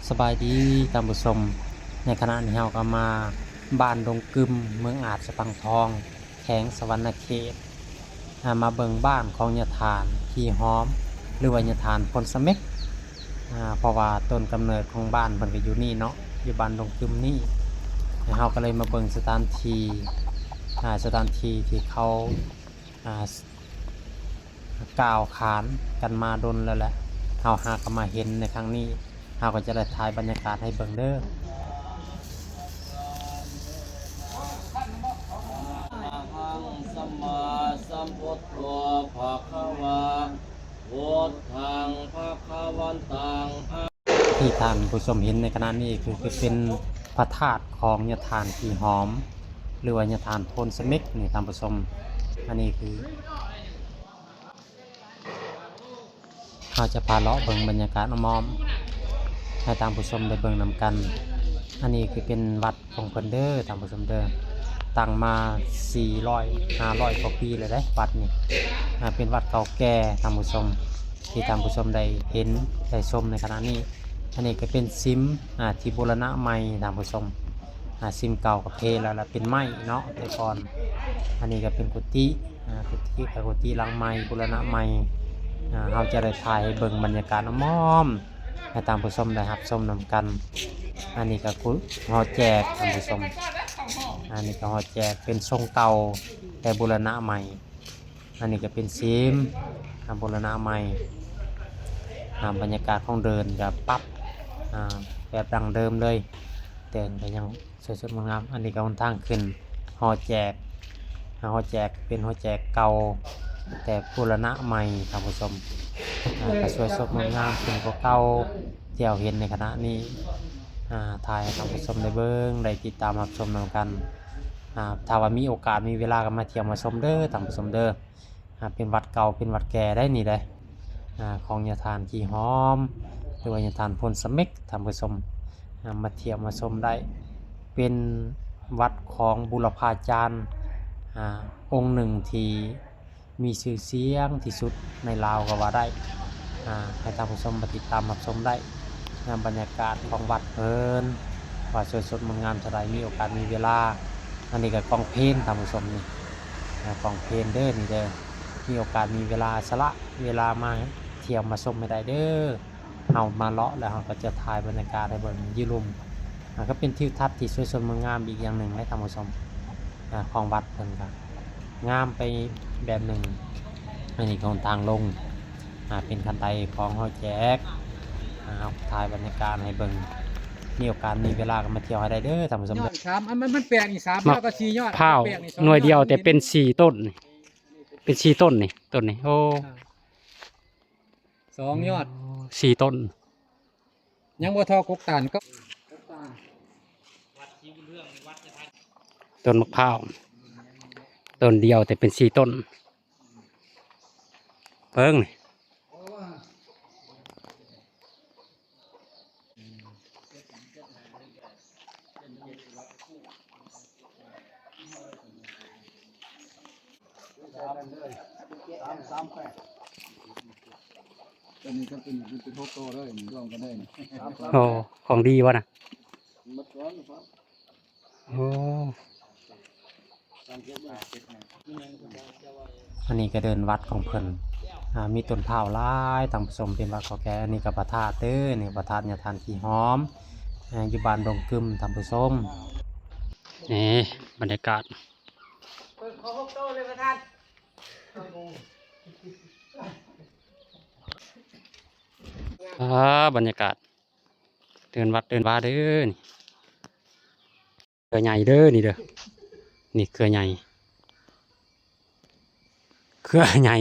ສະບາຍດີທ່ານຜູ້ຊົມ, ໃນຂະນະນີ້ເຮົາກໍມາບ້ານດົງກຶມ ເມືອງອາດສະພັງທອງ ແຂວງສະຫວັນນະເຂດ ອາ ມາເບິ່ງບ້ານຂອງຍາທ່ານຂີ້ຫອມ ຫຼືວ່າຍາທ່ານພົນສະເມັກ ອາ ເພາະວ່າຕົ້ນກຳເນີດຂອງບ້ານເພິ່ນກໍຢູ່ນີ້ເນາະ ຢູ່ບ້ານດົງກຶມນີ້ ເຮົາກໍເລີຍມາເບິ່ງສະຖານທີ່ ອາ ສະຖານທີ່ທີ່ເຂົາ ອາ ກ່າວຂານກັນມາດົນແລ້ວແຫຼະ ເຮົາຫາກໍມາເຫັນໃນຄັ້ງນີ້ ເຮົາກໍຈະໄດ້ຖ່າຍບັນຍາກາດໃຫ້ເບິ່ງເດີ. ອະຫັງ ສຳມາສຳພຸດໂທ ພະຄະວາ ພຸດທັງ ພະຄະວັນຕັງ ອະ ທີ່ທ່ານຜູ້ຊົມເຫັນໃນຂະນະນີ້ ຄື ຄືເປັນພະທາດຂອງຍາທ່ານຂີ້ຫອມ ຫຼືວ່າຍາທ່ານໂພນສະເມັກນີ້ທ່ານຜູ້ຊົມ. ອັນນີ້ຄື ເຮົາຈະພາເລາະເບິ່ງບັນຍາກາດອ້ອມໆ ໃຫ້ທ່ານຜູ້ຊົມໄດ້ເບິ່ງນຳກັນ. ອັນນີ້ຄືເປັນວັດຂອງເພິ່ນເດີທ່ານຜູ້ຊົມເດີ, ຕັ້ງມາສີ່ຮ້ອຍ ຫ້າຮ້ອຍກວ່າປີແລ້ວເດ້ ວັດນີ້ ອາ ເປັນວັດເກົ່າແກ່ທ່ານຜູ້ຊົມ ທີ່ທ່ານຜູ້ຊົມໄດ້ເຫັນໄດ້ຊົມໃນຂະນະນີ້. ອັນນີ້ກໍເປັນສິມ ອາ ທີ່ບູລະນະໃໝ່ທ່ານຜູ້ຊົມ. ອາ ສິມເກົ່າກໍເພແລ້ວ ແລ້ວເປັນໄມ້ເນາະ ແຕ່ກ່ອນ. ອັນນີ້ກໍເປັນກຸຕິ ອາ ກຸຕິ ກໍກຸຕິຫຼັງໃໝ່ ບູລະນະໃໝ່. ອາ ເຮົາຈະໄດ້ຖ່າຍໃຫ້ເບິ່ງບັນຍາກາດອ້ອມໆ ໃຫ້ທ່ານຜູ້ຊົມໄດ້ຮັບຊົມນຳກັນ. ອັນນີ້ກໍຫໍແຈກທ່ານຜູ້ຊົມ, ອັນນີ້ກໍຫໍແຈກ ເປັນຊົງເກົ່າ ແຕ່ບູລະນະໃໝ່. ອັນນີ້ກໍເປັນສິມ ອາ ບູລະນະໃໝ່. ອາ ບັນຍາກາດຂອງເດີ່ນກໍປັບ ອາ ແບບດັ້ງເດີມເລີຍ, ເດີ່ນກໍຍັງສວຍສົດງົດງາມ. ອັນນີ້ກໍຫົນທາງຂຶ້ນຫໍແຈກ ອາ ຫໍແຈກເປັນຫໍແຈກເກົ່າ ແຕ່ບູລະນະໃໝ່ທ່ານຜູ້ຊົມ. ອາ ກໍສວຍສົດງົດງາມຂຶ້ນກວ່າເກົ່າທີ່ເຮົາເຫັນໃນຂະນະນີ້. ອາ ຖ່າຍໃຫ້ທ່ານຜູ້ຊົມໄດ້ເບິ່ງ ໄດ້ຕິດຕາມຮັບຊົມນຳກັນ. ອາ ຖ້າວ່າມີໂອກາດມີເວລາກໍມາທ່ຽວມາຊົມເດີທ່ານຜູ້ຊົມເດີ. ອາ ເປັນວັດເກົ່າເປັນວັດແກ່ໄດ໋ນີ້ໄດ໋ ອາ ຂອງຍາທ່ານຂີ້ຫອມ ຫຼືວ່າຍາທ່ານພົນສະເມັກທ່ານຜູ້ຊົມ. ອາ ມາທ່ຽວມາຊົມໄດ້ ເປັນວັດຂອງບູລະພາຈານ ອາ ອົງໜຶ່ງທີ່ມີຊື່ສຽງທີ່ສຸດໃນລາວກໍວ່າໄດ້. ອາ ໃຫ້ທ່ານຜູ້ຊົມມາຕິດຕາມຮັບຊົມໄດ້ ນຳບັນຍາກາດຂອງວັດເພິ່ນ ວ່າສວຍສົດງົດງາມເທົ່າໃດ ມີໂອກາດມີເວລາ. ອັນນີ້ກໍກອງເພນທ່ານຜູ້ຊົມນີ້ ອາ ກອງເພນເດີນີ້ເດີ. ມີໂອກາດມີເວລາ ສະຫຼະເວລາມາທ່ຽວມາຊົມໃຫ້ໄດ້ເດີ. ເຮົາມາເລາະແລ້ວເຮົາກໍຈະຖ່າຍບັນຍາກາດໃຫ້ເບິ່ງຢູ່ລຸ່ມ. ອາ ກໍເປັນທິວທັດທີ່ສວຍສົດງົດງາມອີກຢ່າງໜຶ່ງເດ້ທ່ານຜູ້ຊົມ ອາ ຂອງວັດເພິ່ນກໍງາມໄປແບບໜຶ່ງ. ອັນນີ້ຂອງທາງລົງ ອາ ເປັນຄັນໄດຂອງຫໍແຈກ. ອາ ເຮົາຖ່າຍບັນຍາກາດໃຫ້ເບິ່ງ ມີໂອກາດມີເວລາກໍມາທ່ຽວໃຫ້ໄດ້ເດີທ່ານຜູ້ຊົມເດີ. ຍອດສາມ ອັນມັນ ມັນແປກນີ້ສາມ ແລ້ວກໍສີ່ຍອດ ພ້າວ ແປກນີ້ສອງ ໜ່ວຍດຽວ ແຕ່ເປັນສີ່ຕົ້ນ ເປັນສີ່ຕົ້ນນີ້ ຕົ້ນນີ້ ໂອ້ ອ່າ ສອງຍອດ ສີ່ຕົ້ນ ຍັງບໍ່ທໍ່ກົກຕານກໍ ຕົ້ນໝາກພ້າວ ຕົ້ນດຽວແຕ່ເປັນສີ່ຕົ້ນ ເບິ່ງນີ້. ສາມ ສາມ ສາມແປດ ຕົວນີ້ກໍເປັນ ເປັນຫົກໂຕເລີຍ ລວມກັນໄດ້ນີ້ ໂອ້ ຂອງດີວະນະ ໝົດກ່ອນ ໂອ້ ອັນນີ້ກໍເດີ່ນວັດຂອງເພິ່ນ ອາ ມີຕົ້ນພ້າວຫຼາຍທ່ານຜູ້ຊົມ ເປັນວັດເກົ່າແກ່. ອັນນີ້ກໍພະທາດເດີ ນີ້ພະທາດຍາທ່ານຂີ້ຫອມ ອາ ຢູ່ບ້ານດົງກຶມທ່ານຜູ້ຊົມ. ນີ້ບັນຍາກາດ ເປີດຂໍຫົກໂຕເລີຍປະທານ. ອ່າ ບັນຍາກາດເດີ່ນວັດເດີ່ນວາເດີນີ້ ເຄືອໃຫຍ່ເດີນີ້ເດີ ນີ້ເຄືອໃຫຍ່ ເຄືອໃຫຍ່.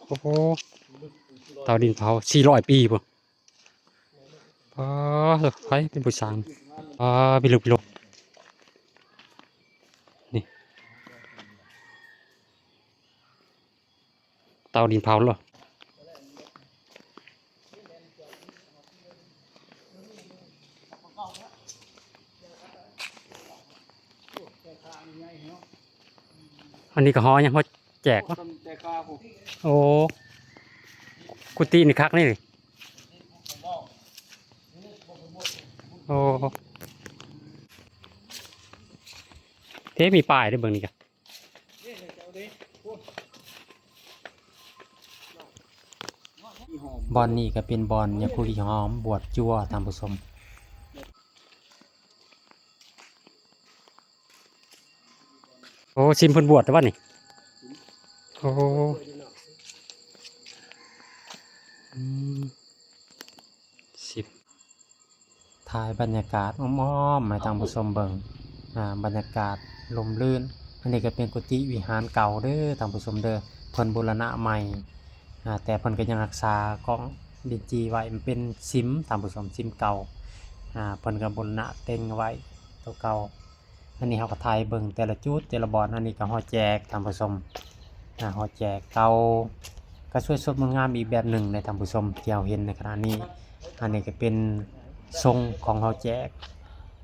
ໂອ້ໂຫ ເຕົາດິນເຜົາສີ່ຮ້ອຍປີພຸ້ນ. ປາດ ໃຜເປັນຜູ້ສ້າງ ປາດ ພິລຶກພິລົກ ນີ້ ເຕົາດິນເຜົາເນາະ. ອັນນີ້ກໍຫໍຫຍັງ ຫໍແຈກເນາະ. ໂອ້ ກຸຕິນີ້ຄັກນີ້. ໂອ້ ເທ ມີປ້າຍເດ້ເບິ່ງນີ້ກະ ບ່ອນນີ້ກະເປັນບ່ອນຍາຄູທີ່ຫອມບວບຈົວ ທ່ານຜູ້ຊົມ. ໂອ້ ຊິມເພິ່ນບວບແຕ່ວ່ານີ້ ໂອ້ ອືມ ຊິມ ຖ່າຍບັນຍາກາດອ້ອມໆໃຫ້ທ່ານຜູ້ຊົມເບິ່ງ ອ່າ ບັນຍາກາດຮົ່ມລື່ນ. ອັນນີ້ກະເປັນກຸຕິວິຫານເກົ່າເດີທ່ານຜູ້ຊົມເດີ ເພິ່ນບູລະນະໃໝ່ ອ່າ ແຕ່ເພິ່ນກະຍັງຮັກສາກ້ອງດິນຈີໄວ້ ມັນເປັນຊິມທ່ານຜູ້ຊົມ ຊິມເກົ່າ ອ່າ ເພິ່ນກະບູລະນະເຕັງໄວ້ໂຕເກົ່າ. ອັນນີ້ເຮົາກະຖ່າຍເບິ່ງແຕ່ລະຈຸດແຕ່ລະບ່ອນ. ອັນນີ້ກະຫໍແຈກທ່ານຜູ້ຊົມ ອ່າ ຫໍແຈກເກົ່າ ກະສວຍສົດງົດງາມອີກແບບໜຶ່ງເດ້ທ່ານຜູ້ຊົມ ທີ່ເຮົາເຫັນໃນຂະນະນີ້. ອັນນີ້ກະເປັນຊົງຂອງຫໍແຈກ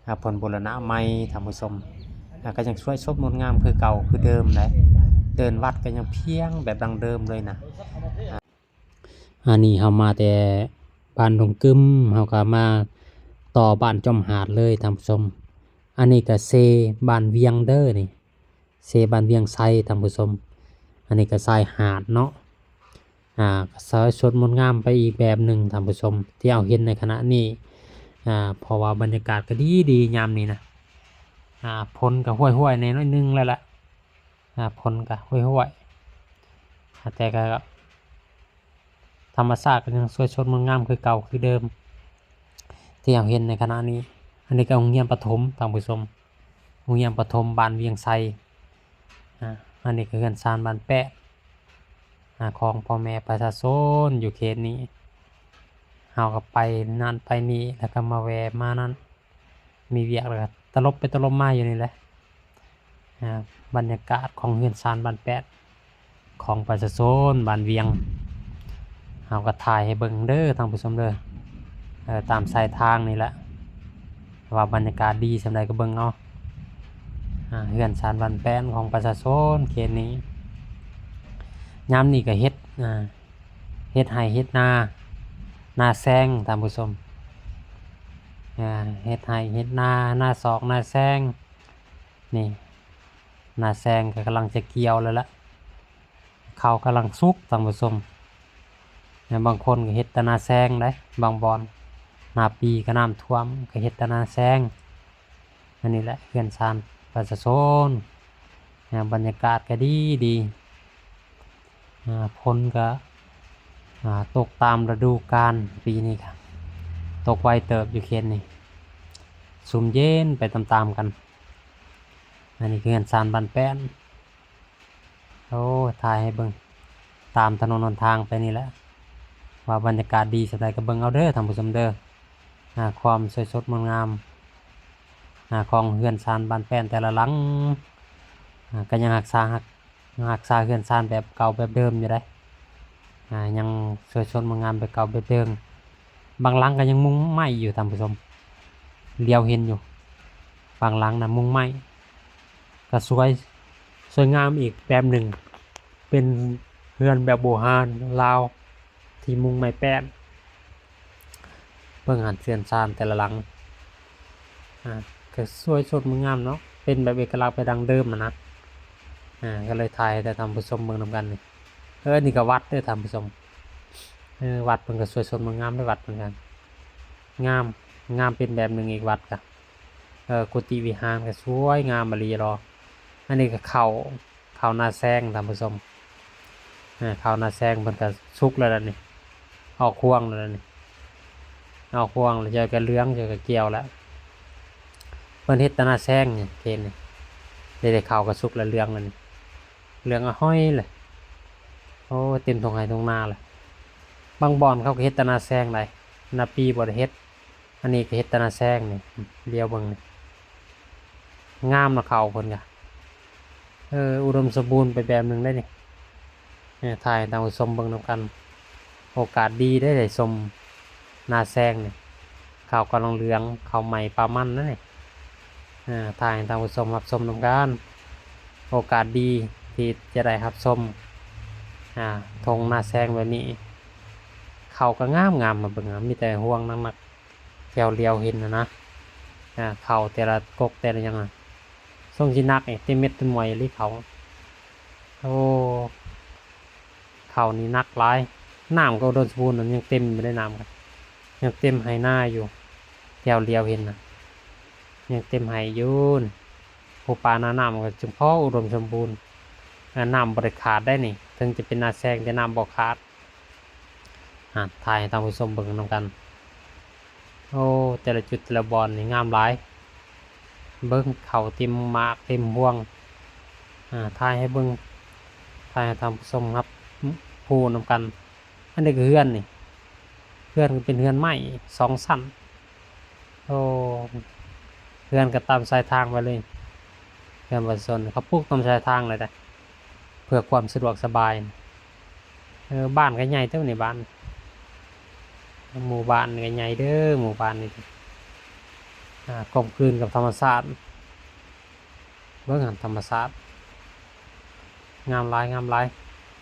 ອ່າ ເພິ່ນບູລະນະໃໝ່ທ່ານຜູ້ຊົມ ອ່າ ກະຍັງສວຍສົດງົດງາມຄືເກົ່າຄືເດີມແຫຼະ. ເດີ່ນວັດກະຍັງພຽງແບບດັ້ງເດີມເລີຍນະ. ອັນນີ້ເຮົາມາແຕ່ບ້ານດົງກຶມ ເຮົາກະມາຕໍ່ບ້ານຈອມຫາດເລີຍທ່ານຜູ້ຊົມ. ອັນນີ້ກະເຊບ້ານວຽງເດີນີ້ ເຊບ້ານວຽງໄຊທ່ານຜູ້ຊົມ. ອັນນີ້ກະຊາຍຫາດເນາະ ອ່າ ກະສວຍສົດງົດງາມໄປອີກແບບໜຶ່ງທ່ານຜູ້ຊົມ ທີ່ເຮົາເຫັນໃນຂະນະນີ້ ອ່າ ເພາະວ່າບັນຍາກາດກະດີໆຍາມນີ້ນະ ອ່າ ຝົນກະຫ້ວຍໆແດ່ໜ້ອຍໜຶ່ງແລ້ວລະ ອ່າ ຝົນກະຫ້ວຍໆ ແຕ່ກະ ທຳມະຊາດກະຍັງສວຍສົດງົດງາມຄືເກົ່າຄືເດີມ ທີ່ເຮົາເຫັນໃນຂະນະນີ້. ອັນນີ້ກະໂຮງຮຽນປະຖົມທ່ານຜູ້ຊົມ ໂຮງຮຽນປະຖົມບ້ານວຽງໄຊ. ອ່າ ອັນນີ້ກະເຮືອນຊານບ້ານແປ້ນ ອ່າ ຂອງພໍ່ແມ່ປະຊາຊົນຢູ່ເຂດນີ້. ເຮົາກະໄປນັ້ນໄປນີ້ ແລ້ວກະມາແວ່ມານັ້ນ ມີວຽກແລ້ວກະຕະຫຼົບໄປຕະຫຼົບມາຢູ່ນີ້ແຫຼະ. ອ່າ ບັນຍາກາດຂອງເຮືອນຊານບ້ານແປ້ນ ຂອງປະຊາຊົນບ້ານວຽງ ເຮົາກະຖ່າຍໃຫ້ເບິ່ງເດີທ່ານຜູ້ຊົມເດີ ເອີ ຕາມສາຍທາງນີ້ແຫຼະ ວ່າບັນຍາກາດດີສ່ຳໃດກະເບິ່ງເອົາ. ອ່າ ເຮືອນຊານບ້ານແປ້ນຂອງປະຊາຊົນເຂດນີ້ ຍາມນີ້ກະເຮັດ ອ່າ ເຮັດໄຮ່ເຮັດນາ ນາແຊງທ່ານຜູ້ຊົມ ອ່າ ເຮັດໄຮ່ເຮັດນາ ນາຊອກນາແຊງ. ນີ້ ນາແຊງກະກຳລັງຈະກ່ຽວແລ້ວລະ ເຂົ້າກຳລັງສຸກທ່ານຜູ້ຊົມ. ບາງຄົນກະເຮັດແຕ່ນາແຊງໃດ໋ ບາງບ່ອນ ນາປີກະນ້ຳຖ້ວມ ກະເຮັດແຕ່ນາແຊງ. ອັນນີ້ແຫຼະເຮືອນຊານປະຊາຊົນ ບັນຍາກາດກະດີດີ. ອ່າ ຝົນກະ ອ່າ ຕົກຕາມລະດູການ ປີນີ້ກະຕົກໄວເຕີບຢູ່ເຂດນີ້ ຊຸ່ມເຢັນໄປຕາມໆກັນ. ອັນນີ້ກະເຮືອນຊານບ້ານແປ້ນ ໂອ້ ຖ່າຍໃຫ້ເບິ່ງຕາມຖະໜົນຫົນທາງໄປນີ້ແຫຼະ ວ່າບັນຍາກາດດີສ່ຳໃດກະເບິ່ງເອົາເດີທ່ານຜູ້ຊົມເດີ. ອ່າ ຄວາມສວຍສົດງົດງາມ ອ່າ ຂອງເຮືອນຊານບ້ານແປ້ນແຕ່ລະຫຼັງ ອ່າ ກະຍັງຮັກສາ ຮັກ ຮັກສາເຮືອນຊານແບບເກົ່າແບບເດີມຢູ່ໃດ໋ ອ່າ ຍັງສວຍສົດງົດງາມແບບເກົ່າແບບເດີມ. ບາງຫຼັງກະຍັງມຸງໄມ້ຢູ່ທ່ານຜູ້ຊົມ ຫຼຽວເຫັນຢູ່ ບາງຫຼັງນະມຸງໄມ້ ກະສວຍ ສວຍງາມອີກແບບໜຶ່ງ ເປັນເຮືອນແບບບູຮານລາວທີ່ມຸງໄມ້ແປ້ນ. ເບິ່ງຫັ້ນເຮືອນຊານແຕ່ລະຫຼັງ ອ່າ ກະສວຍສົດງົດງາມເນາະ ເປັນແບບເອກະລັກແບບດັ້ງເດີມຫັ້ນນະ. ອ່າ ກະເລີຍຖ່າຍໃຫ້ທ່ານຜູ້ຊົມເບິ່ງນຳກັນນີ້. ເອີ ນີ້ກະວັດເດີທ່ານຜູ້ຊົມ ເອີ ວັດເພິ່ນກະສວຍສົດງົດງາມເດີ ວັດເພິ່ນກະງາມ ງາມເປັນແບບໜຶ່ງອີກວັດກະ ເອີ ກຸຕິວິຫານກະສວຍງາມອີ່ຫຼີເນາະ. ອັນນີ້ກະເຂົ້າ ເຂົ້ານາແຊງທ່ານຜູ້ຊົມ ເຂົ້ານາແຊງເພິ່ນກະສຸກແລ້ວລະນີ້ ອອກຮວງແລ້ວລະນີ້ ອອກຮວງແລ້ວ ເຈົ້າກະເຫຼືອງ ເຈົ້າກະກ່ຽວແລ້ວ. ເພິ່ນເຮັດແຕ່ນາແຊງນີ້ ເຫັນນີ້ ເດ ເຂົ້າກະສຸກແລ້ວ ເຫຼືອງແລ້ວນີ້ ເຫຼືອງອະຫອຍເລີຍ. ໂອ້ ເຕັມທົ່ງໄຮ່ທົ່ງນາເລີຍ. ບາງບ່ອນເຂົາກະເຮັດແຕ່ນາແຊງໃດ໋ ນາປີບໍ່ໄດ້ເຮັດ. ອັນນີ້ກະເຮັດແຕ່ນາແຊງນີ້ ຫຼຽວເບິ່ງນີ້ ງາມເນາະ ເຂົ້າເພິ່ນກະ ເອີ ອຸດົມສົມບູນໄປແບບໜຶ່ງໄດ໋ນີ້. ເອີ ຖ່າຍໃຫ້ທ່ານຜູ້ຊົມເບິ່ງນຳກັນ ໂອກາດດີໄດ໋ ໄດ້ຊົມນາແຊງນີ້ ເຂົ້າກຳລັງເຫຼືອງ ເຂົ້າໃໝ່ປາມັນນະນີ້. ເອີ ຖ່າຍໃຫ້ທ່ານຜູ້ຊົມຮັບຊົມນຳກັນ ໂອກາດດີທີ່ຈະໄດ້ຮັບຊົມ ອ່າ ທົ່ງນາແຊງແບບນີ້. ເຂົ້າກະງາມໆ ມາເບິ່ງ ມີແຕ່ຮວງໜັກໆ ແຖວຫຼຽວເຫັນຫັ້ນນະ. ອ່າ ເຂົ້າແຕ່ລະກົກແຕ່ລະຫຍັງ ອ່າ ຊົງຊິໜັກນີ້ ເຕັມເມັດເຕັມໜ່ວຍອີ່ຫຼີເຂົ້າ. ໂອ້ ເຂົ້ານີ້ໜັກຫຼາຍ. ນ້ຳກໍອຸດົມສົມບູນ ຍັງເຕັມຢູ່ເດ້ ນ້ຳກໍຍັງເຕັມໄຮ່ນາຢູ່ ແຖວຫຼຽວເຫັນນະ ຍັງເຕັມໄຮ່ຢູ່. ພູປານານ້ຳກໍຈຶ່ງພໍອຸດົມສົມບູນ ອ່າ ນ້ຳບໍ່ໄດ້ຂາດໄດ໋ນີ້. ເຖິງຈະເປັນນາແຊງ ແຕ່ນ້ຳບໍ່ຂາດ. ອ່າ ຖ່າຍໃຫ້ທ່ານຜູ້ຊົມເບິ່ງນຳກັນ. ໂອ້ ແຕ່ລະຈຸດແຕ່ລະບ່ອນນີ້ງາມຫຼາຍ. ເບິ່ງເຂົ້າເຕັມໝາກເຕັມພວງ. ອ່າ ຖ່າຍໃຫ້ເບິ່ງ ຖ່າຍໃຫ້ທ່ານຜູ້ຊົມຮັບຮູ້ນຳກັນ. ອັນນີ້ກໍເຮືອນນີ້ ເຮືອນກໍເປັນເຮືອນໄມ້ສອງຊັ້ນ. ໂອ້ ເຮືອນກໍຕາມຊາຍທາງໄປເລີຍ. ເຮືອນປະຊາຊົນເຂົາປູກຕາມຊາຍທາງເລີຍເດ້ ເພື່ອຄວາມສະດວກສະບາຍ. ເອີ ບ້ານກໍໃຫຍ່ເຕີບນີ້ ບ້ານ ໝູ່ບ້ານກໍໃຫຍ່ເດີ ໝູ່ບ້ານນີ້. ອ່າ ກົມກືນກັບທຳມະຊາດ. ເບິ່ງຫັ້ນ ທຳມະຊາດ ງາມຫຼາຍ ງາມຫຼາຍ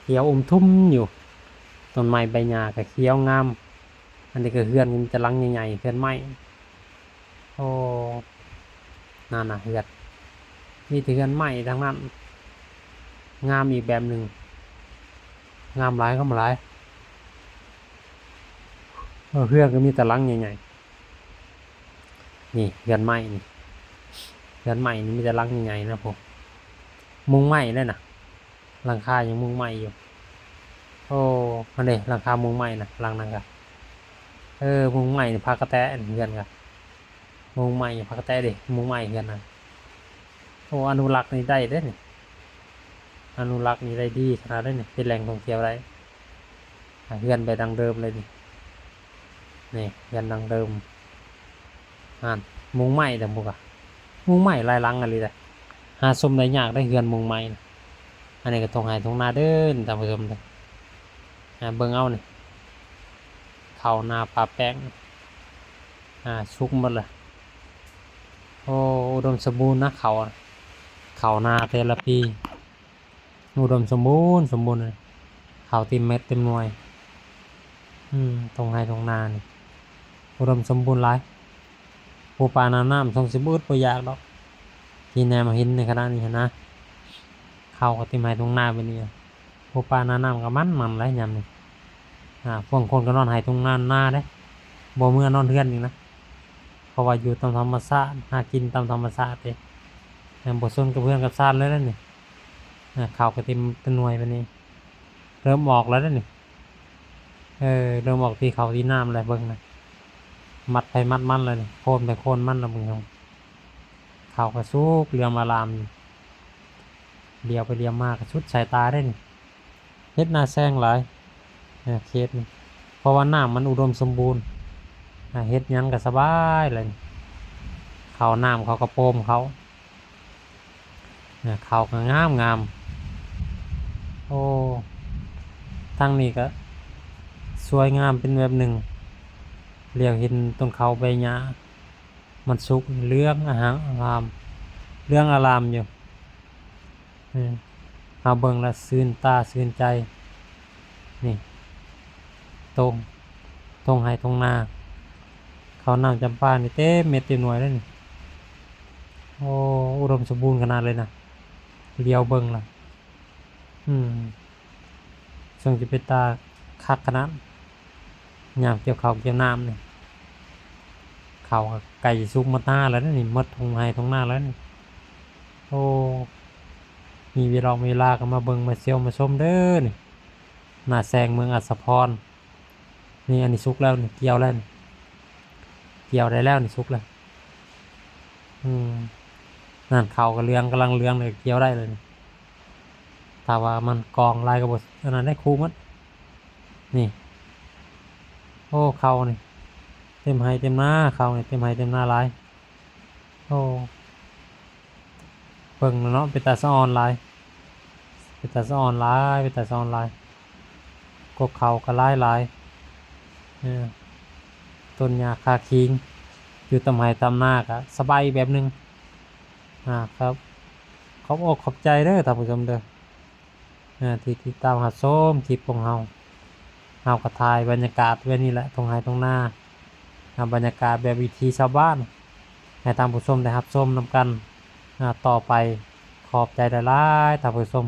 ຂຽວອຸ່ມທຸ່ມຢູ່. ຕົ້ນໄມ້ໃບຫຍ້າກໍຂຽວງາມ. ອັນນີ້ກໍເຮືອນ ມີແຕ່ຫຼັງໃຫຍ່ໆ ເຮືອນໄມ້. ໂອ້ ນັ້ນນະ ເຮືອນ ມີແຕ່ເຮືອນໄມ້ທັງນັ້ນ. ງາມອີກແບບໜຶ່ງ ງາມຫຼາຍ ງາມຫຼາຍ. ເອີ ເຮືອນກໍມີແຕ່ຫຼັງໃຫຍ່ໆ. ນີ້ເຮືອນໄມ້ນີ້ ເຮືອນໄມ້ນີ້ມີແຕ່ຫຼັງໃຫຍ່ໆນະພຸ້ນ ມຸງໄມ້ເດ້ນະ. ຫຼັງຄາຍັງມຸງໄມ້ຢູ່. ໂອ້ ຫັ້ນເດ້ ຫຼັງຄາມຸງໄມ້ນະ ຫຼັງນັ້ນກະ ເອີ ມຸງໄມ້ນີ້ ຜັກກະແຕະ ເຮືອນກະມຸງໄມ້ ຜັກກະແຕະເດ້ ມຸງໄມ້ເຮືອນນະ. ໂອ້ ອະນຸລັກນີ້ໄດ້ເດ້ນີ້ ອະນຸລັກນີ້ໄດ້ດີຂະໜາດເດ້ນີ້ ເປັນແຫຼ່ງທ່ອງທ່ຽວໄດ້. ອ່າ ເຮືອນແບບດັ້ງເດີມເລີຍນີ້ ນີ້ເຮືອນດັ້ງເດີມ. ຫັ້ນ ມຸງໄມ້ເດ້ ໝູ່ກະມຸງໄມ້ຫຼາຍຫຼັງອີ່ຫຼີເດ້ ຫາຊົມໄດ້ຍາກໄດ໋ ເຮືອນມຸງໄມ້ນະ. ອັນນີ້ກໍທົ່ງໄຮ່ທົ່ງນາເດີທ່ານຜູ້ຊົມເດີ. ອ່າ ເບິ່ງເອົານີ້ ເຂົ້ານາປາແປ້ງ ອ່າ ສຸກໝົດລະ. ໂອ້ ອຸດົມສົມບູນນະ ເຂົ້າ ເຂົ້ານາແຕ່ລະປີ ອຸດົມສົມບູນ ສົມບູນ ເຂົ້າເຕັມເມັດເຕັມໜ່ວຍ. ອືມ ທົ່ງໄຮ່ທົ່ງນານີ້ອຸດົມສົມບູນຫຼາຍ. ປູປານານ້ຳ ຊົງຊິບໍ່ອຶດບໍ່ຢາກດອກ ທີ່ແນມເຫັນໃນຂະນະນີ້ຫັ້ນນະ. ເຂົ້າກໍເຕັມໄຮ່ທົ່ງນາແບບນີ້ ປູປານານ້ຳກໍມັນໆ ແຫຼະຍາມນີ້. ອ່າ ພວກຄົນກໍນອນໄຮ່ທົ່ງນານາເດ້ ບໍ່ເມືອນອນເຮືອນອີກນະ ເພາະວ່າຢູ່ຕາມທຳມະຊາດ ຫາກິນຕາມທຳມະຊາດເດ້ ບໍ່ສົນກັບເຮືອນກັບຊານເລີຍນະນີ້. ອ່າ ເຂົ້າກໍເຕັມເຕັມໜ່ວຍບາດນີ້ ເລີ່ມອອກແລ້ວເດ້ນີ້. ເອີ ເລີ່ມອອກທີ່ເຂົ້າທີ່ນ້ຳແລ້ວ ເບິ່ງນະ ມັດໃຜມັດມັນແລ້ວນີ້ ໂຄນໃຜໂຄນມັນແລ້ວ ເບິ່ງເຮົາ. ເຂົ້າກໍສຸກເຫຼືອມອາລາມ ຫຼຽວໄປຫຼຽວມາກໍສຸດສາຍຕາເດ້ນີ້. ເຮັດນາແຊງຫຼາຍ ເຂດນີ້ ເພາະວ່ານ້ຳມັນອຸດົມສົມບູນ ເຮັດຫຍັງກໍສະບາຍແຫຼະ. ເຂົ້ານ້ຳເຂົາກໍໂປມເຂົ້າ ເຂົ້າກໍງາມໆ. ໂອ້ ທາງນີ້ກໍສວຍງາມເປັນແບບໜຶ່ງ ຫຼຽວເຫັນຕົ້ນເຂົ້າໃບຫຍ້າ ມັນສຸກເຫຼືອງອາຮາມ ເຫຼືອງອາລາມຢູ່. ເຮົາເບິ່ງແລ້ວຊື່ນຕາຊື່ນໃຈ. ນີ້ ທົ່ງ ທົ່ງໄຮ່ທົ່ງນາ ເຂົ້ານ້ຳຈຳປານີ້ເຕັມເມັດເຕັມໜ່ວຍເລີຍນີ້. ໂອ້ ອຸດົມສົມບູນຂະໜາດເລີຍນະ ຫຼຽວເບິ່ງລະ ອືມ ເຊິ່ງຈະເປັນຕາຄັກຂະໜາດ ຍາມກ່ຽວເຂົ້າກ່ຽວນ້ຳນີ້. ເຂົ້າກໍໃກ້ຊິສຸກໝົດນາແລ້ວນີ້ ໝົດທົ່ງໄຮ່ທົ່ງນາແລ້ວນີ້. ໂອ້ ມີເວລາ ເວລາກໍມາເບິ່ງມາທ່ຽວມາຊົມເດີນີ້ ນາແຊງເມືອງອັດສະພອນ. ນີ້ ອັນນີ້ສຸກແລ້ວນີ້ ກ່ຽວແລ້ວນີ້ ກ່ຽວໄດ້ແລ້ວນີ້ ສຸກແລ້ວ. ອືມ ນັ້ນ ເຂົ້າກໍເຫຼືອງ ກຳລັງເຫຼືອງເລີຍ ກ່ຽວໄດ້ເລີຍນີ້. ຖ້າວ່າມັນກອງຫຼາຍກໍບໍ່ ອັນນັ້ນໄດ້ ຄູໝົດນີ້. ໂອ້ ເຂົ້ານີ້ເຕັມໄຮ່ເຕັມນາ ເຂົ້ານີ້ເຕັມໄຮ່ເຕັມນາຫຼາຍ. ໂອ້ ເບິ່ງແລ້ວເນາະ ເປັນຕາສະອອນຫຼາຍ ເປັນຕາສະອອນຫຼາຍ ເປັນຕາສະອອນຫຼາຍ. ກົກເຂົ້າກໍຫຼາຍໆ ເອີ ຕົ້ນຫຍ້າຄາຄີງ ຢູ່ຕາມໄຮ່ຕາມນາກໍສະບາຍອີກແບບໜຶ່ງ. ອ່າ ຄັບ ຂອບອົກຂອບໃຈເດີທ່ານຜູ້ຊົມເດີ ອ່າ ທີ່ຕິດຕາມຮັບຊົມຄລິບຂອງເຮົາ. ເຮົາກໍຖ່າຍບັນຍາກາດແບບນີ້ແຫຼະ ທົ່ງໄຮ່ທົ່ງນາ ອ່າ ບັນຍາກາດແບບວິຖີຊາວບ້ານ. ໃຫ້ທ່ານຜູ້ຊົມໄດ້ຮັບຊົມນຳກັນ ອາ ຕໍ່ໄປ. ຂອບໃຈຫຼາຍໆ ທ່ານຜູ້ຊົມ.